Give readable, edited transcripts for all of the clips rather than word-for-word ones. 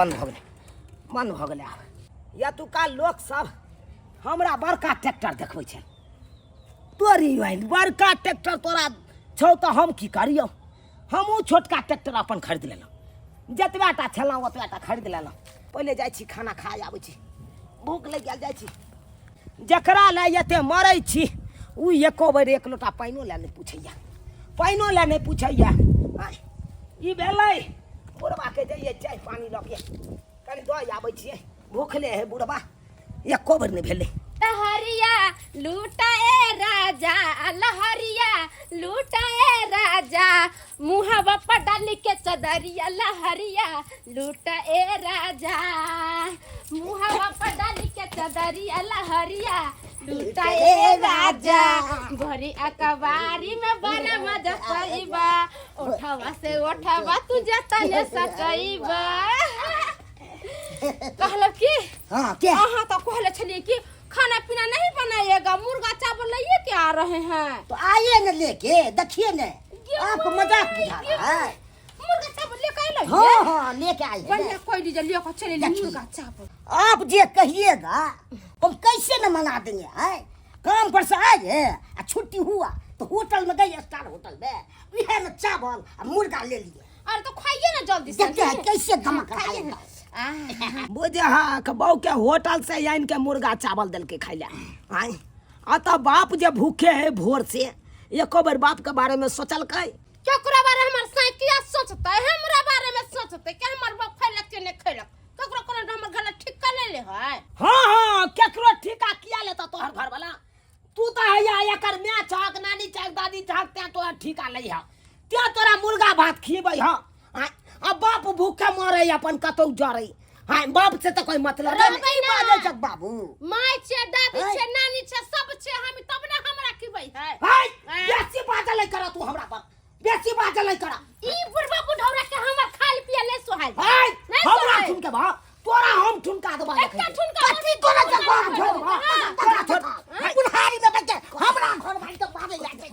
बंद भऽ गेलै, बंद भऽ गेलै। आब एतुका लोक सब हमरा बड़का ट्रैक्टर देखबै छै। तोरी आयल बड़का ट्रैक्टर तोरा छौ तऽ हम की करियौ? हमहूँ छोटका ट्रैक्टर अपन खरीद लेलहुँ, जतबा टा छलहुँ ओतबा टा खरीद लेलहुँ। पहिले जाइ छी खाना खा आबै छी, भूख लागि गेल। जाइ छी, जकरा लए एते मरै छी ओ एको बेर एक लोटा पानिओ लए नहि पूछैया, पानिओ लए नहि पूछैया। आँय, ई भेलै बुढ़बाके जइयै चाय पानी लऽ के कनि दऽ आबै छियै, भूखले है बुढ़बा, एको बेर नहि भेलै। लहरिया लूटाए राजा, लहरिया लूटाए राजा, मुहावा पर डाल के चदरिया, लहरिया लूटाए राजा, मुहावा पर डाल के चदरिया, लहरिया लूटाए राजा। भरी अकबारी में बड़ा मजा पाइबा, ओठवा से ओठवा तू जतने सटैबा। कहलब कि हाँ के अहाँ तो कहले छलिए कि खाना पीना नहीं बनाइएगा, मुर्गा चावल लाइए के आ रहे हैं। तो आइए न लेके, देखिए न, आपको मजाक बुझा रहा है। मुर्गा चावल लेके आइल? हाँ हाँ, लेके आइए। बढ़िया, कोई लीजिए, लेके चले ली मुर्गा चावल। आप जे कहिएगा हम कैसे न मना देंगे। है काम पर से आए आ छुट्टी हुआ तो होटल में गए, स्टार होटल में, वह में चावल आ मुर्गा ले लिए। अरे तो खाइए ना जल्दी से। देखते हैं कैसे गमक रहा है। आह, बुझे हक बहू के होटल से आनि के मुर्गा चावल देलकै खाइ लए। आँय, आ तऽ बाप जे भूखे है भोर से, एको बेर बाप के बारे में सोचलकै? केकरो बारे हमर साई किया सोचते? हमरा बारे में सोचते कि हमर बाप खैलक के नहीं खैलक? केकरो कोनो हमर घर ठीक कर ले है? हाँ हाँ, केकरो ठीका किया लेता तोहर घर वाला? तू तऽ हैया एकर माय छहक, नानी छहक, दादी छहक, तें तोहर ठीका लै ह, तें तोरा मुर्गा भात खिएबै ह। आँय, आ बाप भूखे मरे अपन कतौ जरे, हाँ बाप से तऽ कोई मतलब नहीं। रहबै की ना। बाजै छक बाबू? माय छे, दादी है। छे, नानी छे, सब छे, हम तब ना हमरा खिबै है। है, आँय। बेसी बाजल नहीं कर तू हमरा पर, बेसी बाजल नहीं कर। ई बुढ़वा बुढ़ौरा के हमर खाल पियल नहीं सोहाय। है, नहीं हमरा सोहाय। ठुनके बा तोरा हम ठुनका देबा। एकटा ठुनका कथी तोरा ठुनका जब बाप ठुनका छोड़ बा, हाँ। तोरा छोड़। बुढ़ारी में बच्चे हमरा घर भाई तो बाबे जाते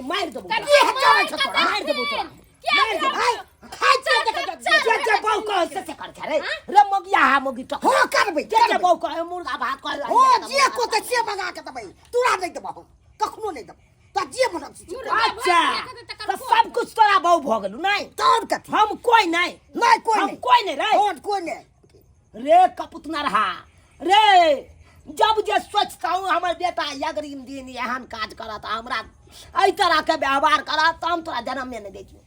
मार देबो कथी तोरा। मार मार के मार देबो तोरा, क्या मार देबो। भाई खाइ छै चल, चल, जे जे बहू कहे से से कर छै रे। रे मोगिया हा मोगी टक हो करबै जे जे करबै। बहू कहे मुर्गा भात कहे हो जे को ते से मंगा के देबै, तोरा नहि देबौ हम, कखनो नहि देबौ, तोरा जे मन से। मुर्गा भात अच्छा लेके तऽ तऽ सब कुछ तोरा बहू भऽ गेलौ नहीं? तब कथी? हम कोई नहीं? नहि कोई हम नहि। कोई नहीं रे? हाँ कोई नहि। रे कपुतना रहा रे, जब जे सोचता हूँ हमर बेटा अग्रिम दिन एहन काज करत, हमरा एहि तरह के व्यवहार करत, तऽ हम तोरा जन्म नहि दै छियौ,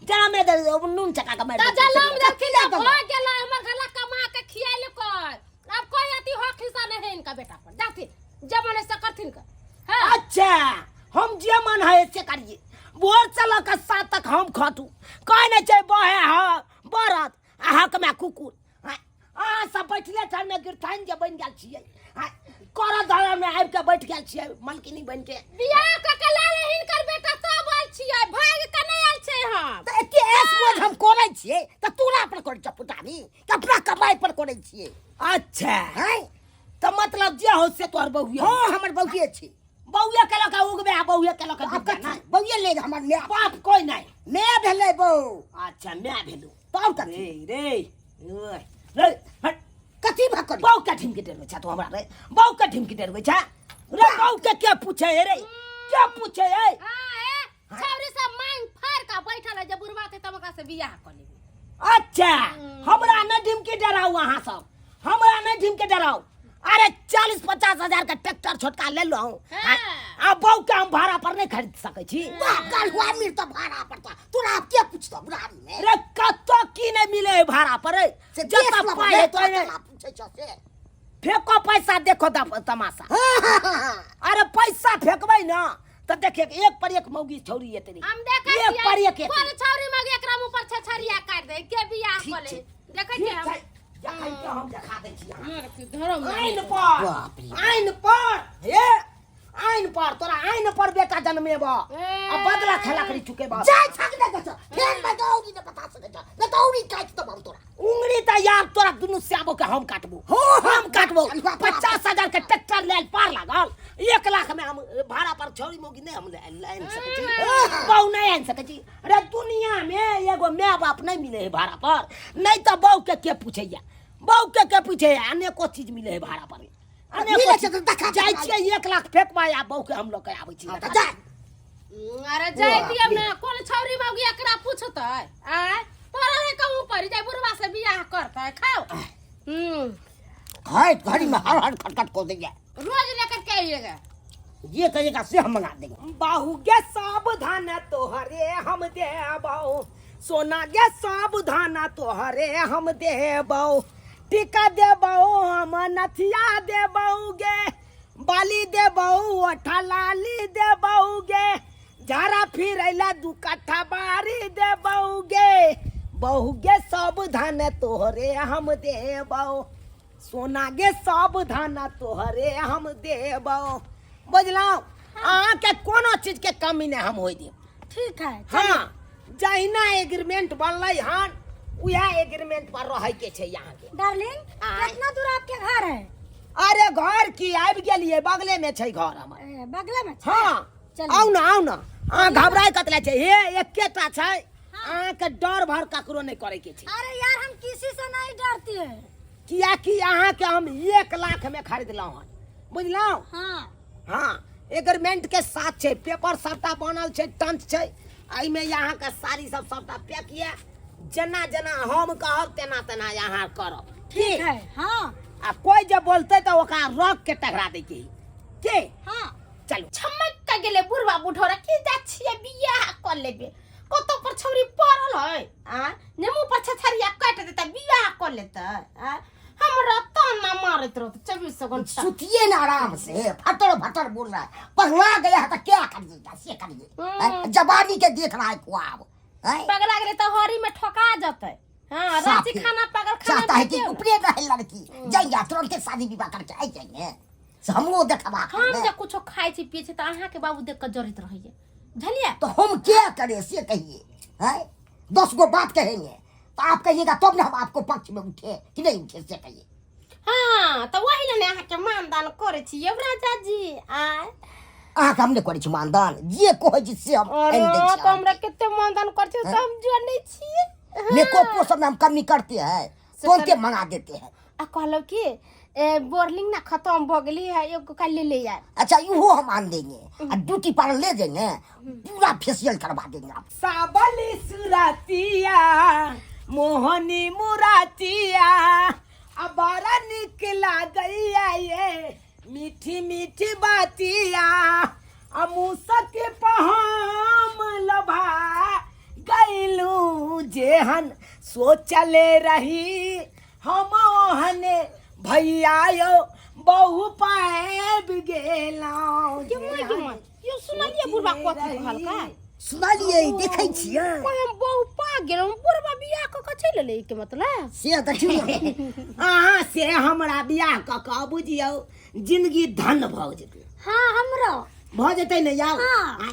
जन्म नहि दे, नून चका के मारि तऽ दै छियौ। जलम देलखिन तऽ भऽ गेलै, हमर घरला कमा के खियाइल कर, अब कोई अथी हक हिस्सा नहीं है इनका बेटा पर, जाथिन जे मन है से करथिन कर। हाँ। अच्छा, हम जे मन है से करिए, भोर से लऽ कऽ 7 तक हम खटू, कहै नहि छै बहे ह बरत आ हक में कुकुर। हाँ, अहाँ सब बैठले ठाममे गिरथाइन जे बनि गेल छियै, हाँ, कर धरमे आबि के बैठ गेल छियै मलकिनी बनि के। बियाह कऽ के लाल हिनकर बेटा तब आयल छियै, भागि के नहि आयल छै हम। तऽ एते ऐश मौज हम करै छियै तऽ तोरा पर करै छौ पुतारी कि अपना कमाइ पर करै छियै? अच्छा हैं, तऽ मतलब जे हो से तोहर बहुए? हँ, हमर बहुए छै। बौए के लऽ के उगबे आ बौए के लऽ के आब डूबबे? कथी नहि बौए ले हमर my? बाप कोई नहीं? My भेलै बौ। अच्छा, my भेलू? तब कथी? रे रे ओए, रे हट। कथी भऽ करी? बौ के ढिमकी डरबै छै तू हमरा रे? बौ के ढिमकी डरबै छै रे? बौ के के पूछे रे, के पूछे है? हाँ, ए छौरी सब मांग फाड़ के बैठल है जे बुढ़वा के तब ओकरा से बियाह कऽ लेबै। अच्छा, हमरा न ढिमकी डराउ अहाँ सब, हमरा नहीं ढिमके डराउ। अरे 40-50 हजार के ट्रैक्टर छोटका ले लो। हाँ। आ बहू के हम भाड़ा पर नहीं खरीद सकै छी। वाह, काल्हुआ मीर तऽ भाड़ा पर तऽ तोरा आब के पूछतौ बुढ़ारी में? रे कतौ की नहीं मिले है भाड़ा पर रे। से जतऽ देख लेबो पाइ ने, हेतै तोरा ने। केना पूछै छौ से। फेको पैसा, देखो तमाशा। हाँ, हाँ, हाँ, हाँ। अरे पैसा फेंकबै ना तऽ देखिए एक पर एक मौगी छौरी एतनी। हम देखै एक पर छियै एक एतनी। कोन छौरी मगे एकरा मुँह पर छछरिया काटि दे के बियाह ठीक कऽ ले, छै। देखै ठीक छियै हम। छै, जखन के हम देखा दै छी अहाँ। मार के धरम आइन पर, बाप रे। आइन पर, हे आइन पर, तोरा आइन पर बेटा जन्मेब आ बदला खेला करी चुकेब। जाय छक ने गछ फेर में दौड़ी ने बता सकै छ ने, दौड़ी काटि देबौ तोरा उंगली। तऽ यार तोरा दुनू स्याबो के हम काटबो, हो, हम काटबो। चलुआ तोरा। 50,000 के ट्रैक्टर लेल पार लागल, 1 लाख में हम भाड़ा पर छौरी मौगी नहीं हम आनि सकै छी, बहु नहीं आनि सकै छी। अरे, दुनिया में एगो माय बाप नहीं मिले है भाड़ा पर, नहीं तो बहू के के पूछैया, बहू के के पूछैया? अनेको चीज मिले है भाड़ा पर, अनेको मिलै छै चीज। तऽ देखा। जाइ छियै, 1 लाख फेकबै आ बहू के हम लऽ के आबै छी। हाँ, तऽ जा। अरे, जाय दियौ ने। कोन छौरी मौगी एकरा पूछतै? आय, तोरा रे कहूँ पड़ी जाय बुढ़वा से बियाह करतै? खाओ। घर घड़ी में हर हर खटखट को देंगे। रोज लेकर के आइएगा। ये कहिएगा से हम मंगा देंगे। बाहू गे, सावधान तोहरे हम देबौ, सोना गे, सावधान तोहरे हम देबौ, टीका देबौ हम, नथिया देबौ गे, बाली देबौ, ओठा लाली देबौ गे, झाड़ा फिरैला 2 कट्ठा बारी देबौ गे। बहु गे, सावधान तोहरे हम देबौ, सोना गे, सावधान तोहरे हम देबौ। बुझलहुँ? अहाँके कोनो चीजके कमी नहि हम होइ देब। ठीक है। हाँ, जहिना एग्रीमेंट बनलै हन, उएह एग्रीमेंट पर रहैके छै अहाँके। डार्लिंग, आय। कितना दूर आपके घर है? अरे, घर की, आबि गेलियै, बगले में छै घर हमर। ए, बगले में छै? हाँ। चलिए। आउ ने, आउ ने। अहाँ घबराय कतला छै? हे, एकेटा छै। अहाँके डर भर ककरो नहि करैके छै। अरे यार, हम किसी से नहीं डरती है। कियाकि अहाँके हम 1 लाख में खरीदलहुँ हन, बुझलहुँ? हाँ। हाँ, एग्रीमेंट के साथ छै, पेपर सबटा बनल छै, टंच छै। एहिमे अहाँके साड़ी सब सबटा पैक यऽ। जेना जेना हम कहब, तेना तेना अहाँ करब। ठीक है, हाँ। आ कोई जे बोलते तऽ ओकरा रख के टकरा दै के के। हाँ। चलू। छमक के गेलै बुढ़वा बुढ़ौरा की जा छियै बियाह कऽ लेबे। कतौ पर छौरी पड़ल है आ नेमू पर छछरिया काटि देतै, बियाह कऽ लेतै। आ हमरा ताना मारैत रहतै 24 घंटा। सुतिए ना आराम से, फटर फटर बोल रहा है। पगला गया है तो क्या करिएगा से करिए। हैं? जवानी के देख रहा है ख्वाब हैं? पगला गेलै तऽ हरी में ठोका जेतै। हाँ। साफ रांची है। खाना पागल खाना चाहता है कि भेजियौ ने। ऊपरे रहे लड़की, जाएंगे तुरंत शादी विवाह करके आ जाएंगे, से हमरो देखबा। हम जे कुछो खाइ छी पिए छी तऽ अहाँके बाबू देख कऽ जरैत रहैया, बुझलियै? तो हम क्या करें से कहिए? हैं, 10 गो बात कहेंगे तो आप कहिएगा तब ना हम आपको पक्ष में उठे कि नहीं उठे, से कहिए। हाँ, तऽ वही लए ने अहाँके मानदान करै छी यौ राजा जी। आय। अहाँके हम नहि करै छी मानदान, जे कहै छी से हम अरे, आनि दै छी तऽ हमरा अहाँके। कते मानदान करै छी से हम जनै छियै। हाँ। मेकअपो सब में हम कमी करते हैं, तुरंते मंगा देते हैं। आ कहलहुँ कि ए बोरलिंग ना खत्म भऽ गेली है, एगो काल्हि ले ले आयब। अच्छा, इहो हम आन देंगे आ ब्यूटी पार्लर ले देंगे, पूरा फेशियल करवा देंगे आप। साबली सुरतिया, मोहनी मुरातिया, आ बड़ा निक लागैया ये मीठी मीठी बातिया। आ मुसक पहम लभा गैलू, जेहन सोचले रही हम ओहने भैया यौ बहु पाबि गेलौं। के माय के माय, यौ सुनलियै बुढ़बा कथी कहलकै? सुनलियै, देखै छियै। कोई हम बहु पा गेलहुँ, बुढ़बा बियाह कऽ कऽ चलि एलै, के मतलब? से देखियौ। अहाँ से हमरा बियाह कऽ कऽ बुझियौ जिंदगी धन भऽ जेतै। हाँ, हमरो। भऽ जेतै ने यार? हाँ।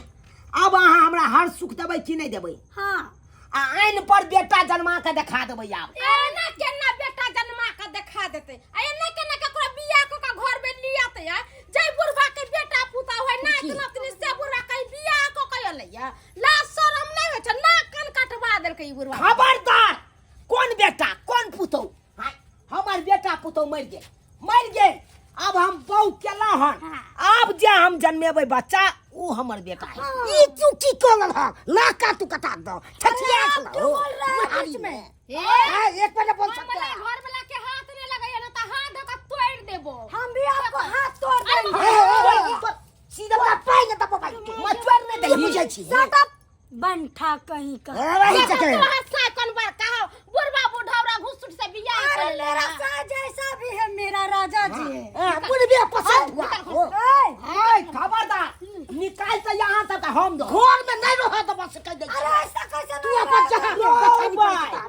आब अहाँ हमरा हर सुख देबै कि नहि देबै? हाँ। आ आइन पर बेटा जन्मा के देखा देबै आब। एना केना बेटा जन्मा के देखा देतै? आ एना केना ककरो बियाह कऽ के घर में लियातै? आ जै बुढ़बा के बेटा पुता होय, नाति नातिनी, से बुढ़बा कहीं बियाह कऽ के एलैया? लाज शरम नहि होइ छै? नाक कान कटवा देलकै ई बुढ़बा। खबरदार! कोन बेटा, कोन पुतहु? हाँ, हमर बेटा पुतहु मरि गेल, मरि गेल। आब हम बहु केलहुँ हन, आब जे हम जन्मेबै बच्चा, ओ हमर बेटा है। ई तू की कहल हँ? नाक का तू कटा दो, छठिया छला क्यों हो बोल रहा है बुढ़ारी बीच में? में। ए, हाँ, एक बार बोल हम सकते वाला हैं। घर वाला के हाथ नहीं लगैया ना तऽ हाथ धऽ कऽ तोड़ि देबो। हम भी आपको हाथ तोड़ देंगे। ए, ए, ए, सीधा बड़ा पाइ ने दबो भाई तू। मचुआर नहि ये दही। बुझै छी। शट अप, बंठा कहीं का। ए, रही चके। तोहर साइकन बड़का हो, बुढ़बा बुढ़ौरा घुसुट से बियाह अरे, कर ले। मेरा सा जैसा भी है, मेरा राजा जी है। हाँ, बुढ़बे पसंद हुआ हो। ए, आय, खबरदार, निकाल तऽ यहाँ तक हम दो। घर में नहीं रह तो बस कह दे। अरे, ऐसा कैसे तू नहीं अपन रहेगा? जगह रो बचानी भाई। पड़ता।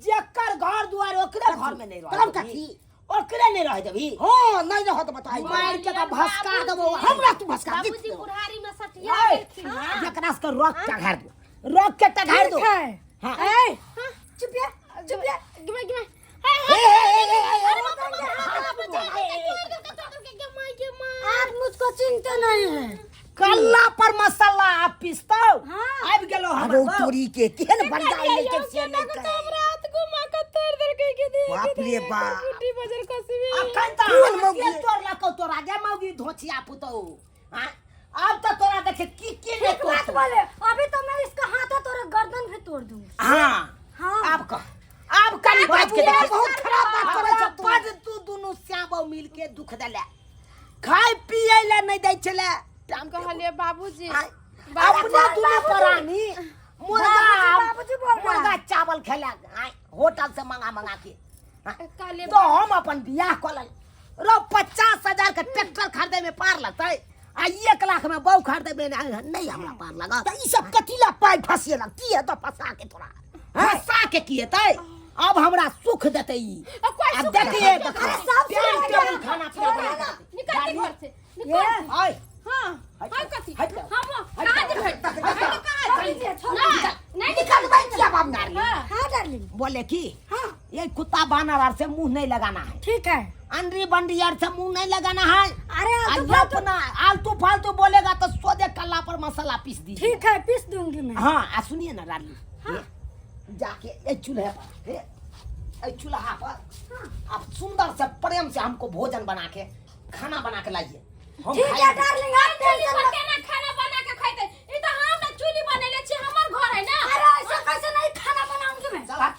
जेकर घर दुआर, ओकरे घर में नहीं रह तब देबही। कथी? ओकरे नहीं रह देबही। हाँ, नहीं रह तो बताई। मार के तऽ भसका देबो। हमरा तू भसका देख। बाबूजी बुढ़ारी में सटिया आय, गेलखिन हँ। एकरा सबके रख टघार दो, रख के टघार दो। ठीक है। हाँ। ए, चुप या, चुप या। गिमे गिमे। ए, ए, ए, ए, ए, ए, अरे बाप रे बाप, बाप रे, बाप रे, आप मुझको चिंता नहीं है। कल्ला पर मसाला आप पिसतौ। हाँ। आबि गेलो हमर अरे बहू। तोरी के केहन बंदा ले के से नहीं तो करे। हमरा हाथ घुमा के तोड़ देलकै के दे। बाप रे बाप। कुटी बजर कसबी। अखन तऽ कोन हमर मौगी? के तोड़लकौ तोरा गे मौगी धोचिया पुतौ? हाँ? आब तऽ तोरा देखे की की नहि एक बात तोड़तौ। बोले, अभी तो मैं इसका हाथ तोड़ गर्दन भी तोड़ दूंगी। हाँ। हाँ। आब कह, आब कनी बाज के बाबू, देख। बहुत खराब बात करै छौ तू। बड तू दुनू श्यामो मिल के दुख देले, खाय पिए ला नहीं दै छले टाइम। कहलिए बाबूजी। आय, अपने दुनू प्राणी मुर्गा बाबूजी बोल रहा है। मुर्गा चावल खेला आय, होटल से मंगा मंगा के आय। कहलिए तो हम अपन बियाह कऽ लेल रो 50,000 के ट्रैक्टर खरीदे में पार लगतै आ 1 लाख में बहु खरीदे में नहीं हमरा पार लगत। तऽ ई सब कथी ला पाइ फसेलक? की हेतौ फंसा के तोरा? फंसा के की हेतै? अब हमरा सुख देतै ई। आ कोई आ सुख देखिए देतै? देखो अरे सब टाइम सुख टेबुल देतै। खाना पीना बना के देतै। निकल दे घर से, निकल। आय। हाँ हाय, कथी? हट जाओ। हम हट कहाँ जाओ। जेबै? हट जाओ। छोड़ दीजिए, छोड़ नहीं दीजिए। नहीं। निकलबै किया बाप नारी? हाँ। हाँ डार्लिंग। बोले की हाँ। ये कुत्ता बानर आर से मुंह नहीं लगाना है। ठीक है। अंडरी बंडी यार से मुंह नहीं लगाना है। अरे आ आलतू फालतू। अपना आलतू फालतू बोलेगा तो सोझे कल्ला पर मसाला पीस दीजिए। ठीक है, पीस दूंगी मैं। हाँ, आ सुनिए ना रानी। हाँ। जाके ये चूल्हे पर, ये चूल्हा पर आप सुंदर से प्रेम से हमको भोजन बना के, खाना बना के लाइए, हम ठीक है खाएंगे। डार्लिंग, आप चूल्ही टेंशन पर मत। केना खाना बना के खैतै? ई तऽ हम ने चूल्ही बनेले छी, हमर घर है ना। अरे ऐसा कैसे नहीं खाना बनाऊंगी मैं। चल हट।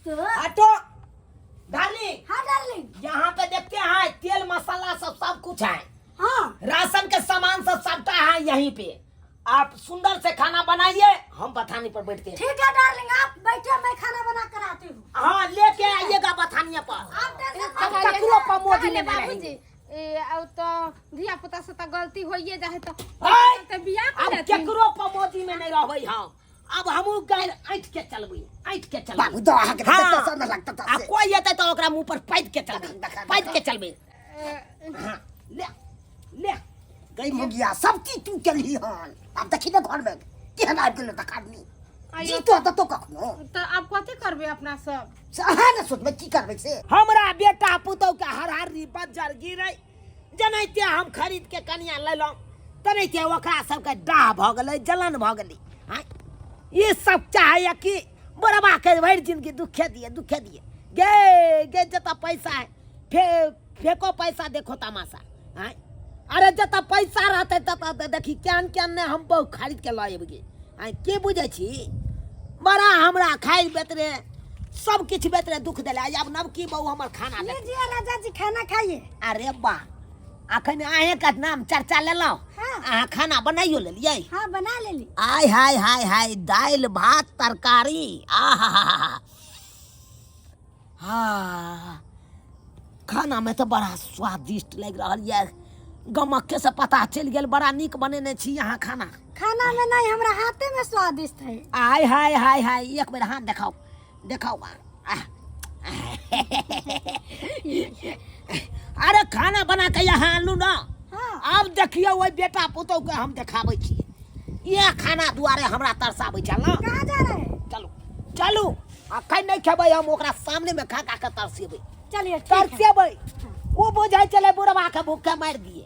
तो हटो डार्लिंग। हाँ डार्लिंग। यहाँ पे देखते हैं तेल मसाला सब सब कुछ है। हाँ। राशन के सामान सब सबटा है यहीं पे। आप सुंदर से खाना बनाइए, हम बथानी पर बैठते हैं। ठीक है डार्लिंग, आप बैठे, मैं खाना बना कर आती हूँ। हाँ, लेके आइएगा बथानिया पर। आप टेंशन मत। अब ककरो पर मोदी कहलिए नहीं बाबूजी रहेंगे। ए अब तो धिया पुता से तऽ गलती होइए जाइ तऽ आय! तऽ बियाह अब कर लेथिन। केकरो पर मोदी में नहीं रहबै हम। अब हमहू गाय ऐंठ के चलबै, ऐंठ के चलबै। बाबू दो अहाँके। हाँ। टेंशन न लगतौ आ से। कोई एतै तऽ ओकरा मुंह पर पाइद के चलबै। देखा, पाइद के चलबै। हाँ, ले ले। गई मुगिया, सब चीज तू केलही हन। आब देखी ने घर में केहन आबि गेलो तक आदमी। आइयो। जीतो देतो कखनो? तऽ आब कथी करबै अपना सब? से अहाँ ने सोचबै की करबै से। हमरा बेटा पुतहु के हरहरी बज्जर गिरै जेनाहिते हम खरीद के कनिया लेलहुँ तेनाहिते ओकरा सबके डाह भऽ गेलै, जलन भऽ गेलै। आँय, ई सब चाहैए कि बुढ़बा के भरि जिंदगी दुखे दिए, दुखे दिए। गे गे, जतऽ पैसा है फेको पैसा, देखो तमाशा। आँय, अरे जतऽ पैसा रहतै ततऽ देखी केहन केहन ने हम बहु खरीद के लऽ अयबै। आँय, की बुझै छी? बड़ा हमरा खाइ बेतरे सब किछु बेतरे दुख देले। आब नवकी बहु हमर खाना देतै। लीजिए राजा जी, खाना खाइए। अरे वाह, अखन अहेंके नाम चर्चा लेलहुँ। हाँ। अहाँ खाना बनाइयो लेलियै? हाँ, बना लेली। आय हाय हाय हाय, दालि भात तरकारी, आहा हा, खाना में तऽ बड़ा स्वादिष्ट लागि रहल यऽ। गमके से पता चलि गेल, बड़ा नीक बनेने छी अहाँ खाना। खाना में नहीं, हमरा हाथे में स्वादिष्ट है। आय हाय हाय हाय, एक बेर हाथ देखाउ, देखाउ। आह। अरे खाना बना के यहाँ आनलू ना? हाँ। आब देखियौ, ओहि बेटा पुतहु के हम देखाबै छी। इएह खाना दुआरे हमरा तरसाबै छल ना। कहाँ जा रहे हैं? चलू चलू, अखन नहि खेबै हम, ओकरा सामने में खा खा के तरसेबै। चलिए ठीक है। तरसेबै। ओ बुझै छलै बुढ़वा के भूखे मारि दिए,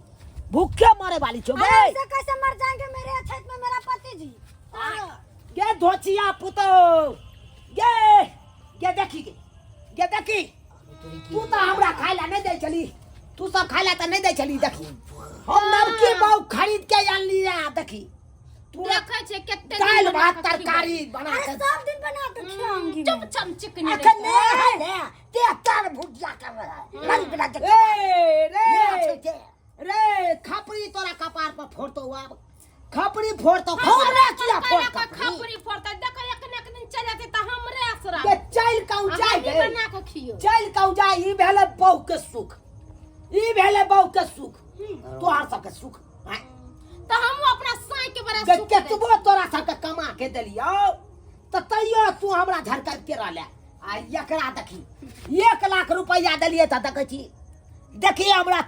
भूखे मरे वाली छौ। अरे गे। ऐसे कैसे मर जाएंगे मेरे अछैत में मेरा पति जी? गे धोचिया पुतहु, गे गे, देखी गे गे, देखी, तू तऽ हमरा खाय ला नहि दै छली, तू सब खाय ला तऽ नहि दै छली। देखी, हम नवकी बहु खरीद के आनली आ देखी तू देखै छै कते दालि भात तरकारी बना अरे के। सब दिन बना के खिलाऊंगी चुप मैं। चमचिकनी। अखन ने है ने ते तार भुजिया कर रहा है रंग बिरंग के। ए रे। ने छै ते। रे खपरी तोरा कपार पर फोड़तो, आब खपरी फोड़तो, खपरे किया फोड़तो? खपरी फोड़तै, देखो एक ने एक दिन चलि जेतै तऽ हमरे असरा। के चलि कहूँ जाय हमही गे। बना के खियौ। चलि कहूँ जाय। ई भेलै बहु के सुख, ई भेलै बहु के सुख, तोहर सबके सुख आँय? तऽ हमहूँ अपना साँइ के बड़ा के सुख दै। केतबो तोरा सबके कमा के देलियौ तऽ तैयो तू हमरा झरकैते रहले। आ एकरा देखी, 1 लाख रुपैआ देलियै तऽ देखै छी, देखी हमरा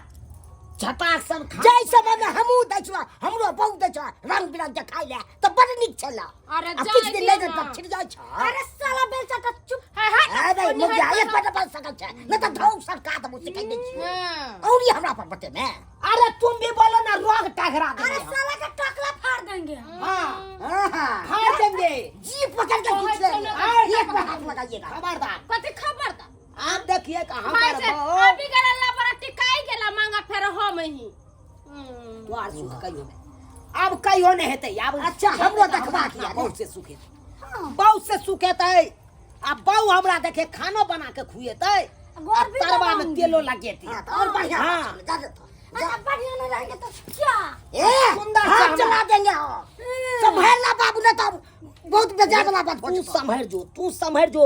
छटाक सन खा। जै समय में हमहूँ दै छौ, हमरो बहु दै छौ रंग बिरंग के खाइ ले तऽ बड़ नीक छल। अरे आ जाय किछु दिन दियौ नहि ना। तऽ छिड़ जाइ छ। अरे साला बेलचा चुप। है हट। अरे मुगिया, एक बार बन सकल छै नहि तऽ धौ सरका देबो, सिखाइ दै छियौ। हाँ। औरी हमरा पर बते ने। अरे तुम भी बोलो ना, रोग रगड़ा अरे देंगे हम। साला का टकला फाड़ देंगे हम। हाँ हाँ। फाड़ देंगे। जीप पकड़ के खींच लेंगे। अरे, एक पे हाथ लगाइएगा। खबरदार। कथी खबर दा आप देखिए कि भाई हमार से बहू अभी गेला लबरा टिकाई गेला मांगा फेर हम ही। तोहार सुख कहियो नहीं, अब कहियो नहीं हेतै आब। अच्छा, हमरो देखबाक यऽ ने। बहुत से सुख हेतै, बहुत से सुख हेतै। आ बहु हमरा देखे खानो बना के खुएतै आ गोर भी तरवा में दबाऊंगी। तेलो लगेतै। हाँ, तो और बढ़िया हाँ। बात छै, जा दे तो। अच्छा बढ़िया नहीं रहेंगे तो क्या? ए, सुंदर हाथ से हमरा- चला देंगे हम। संभाल ला बाबू ने तो बहुत बेजा वाला बात हो तू चुका। सम्हर जो, तू सम्हर जो,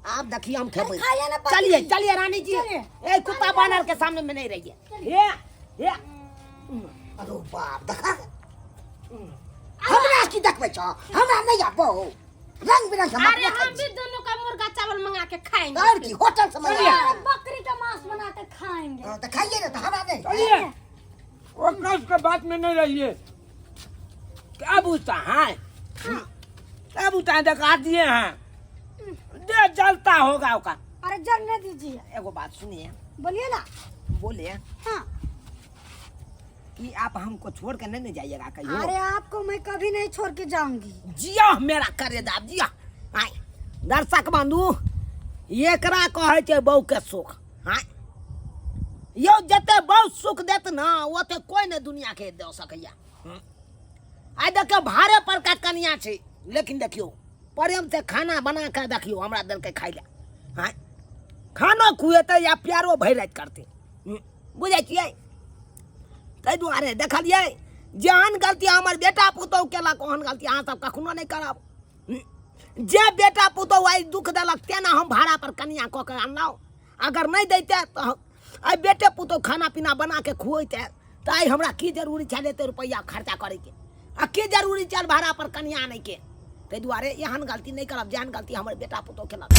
आप देखिए हम खेबै। अरे खाइए ना पापी। चलिए चलिए रानी जी। चलिए। ए कुत्ता बानर के सामने में नहीं रहिए। हे हे अरे बाप देखा, हमरा की देखबै छौ? हमरा नहीं आबो रंग बिरंग के। अरे मछली हम खाइ भी छी। दोनों का मुर्गा चावल मंगा के खाएंगे। और की होटल से मंगा अरे बकरी का मांस बना के खाएंगे। हाँ, तो खाइए ना तो हमरा नहीं। चलिए, वो के बात में नहीं रहिए। क्या पूछता है, क्या पूछता है? दिखा दिए हैं, दे जलता होगा ओका। अरे जलने दीजिए। एगो बात सुनिए। बोलिए ना। बोले हाँ कि आप हमको छोड़ के नहीं न जाइएगा कहियो? अरे आपको मैं कभी नहीं छोड़ के जाऊंगी। जिया मेरा करे दाब जिया। आय दर्शक बंधु, एकरा कहै छै बहू के सुख। आय यौ, जते बहु सुख देत न ओते कोई नहि दुनिया के दऽ सकैया। आइ देखियौ, भाड़े पर का कनिया छै, लेकिन देखियौ प्रेम से खाना बना के देखियौ हमरा देलकै खाइ लए। आँय खानो खुएतै या प्यारो भरि राति करतै। बुझै छियै? ताहि दुआरे देखलियै, जेहन गलती हमर बेटा पुतहु केलक ओहन गलती अहाँ सब कखनो नहि करब। जे बेटा पुतहु आइ दुख देलक तेना हम भाड़ा पर कनिया कऽ के अनलहुँ। अगर नहि दैते तऽ आइ बेटे पुतहु खाना पीना बना के खुएते तऽ आइ हमरा की जरूरी छल एते रुपैआ खर्चा करैके, आ की जरूरी छल भाड़ा पर कनिया आनैके? ताहि दुआरे एहन गलती नहि करब जेहन गलती हमर बेटा पुतहु केलक।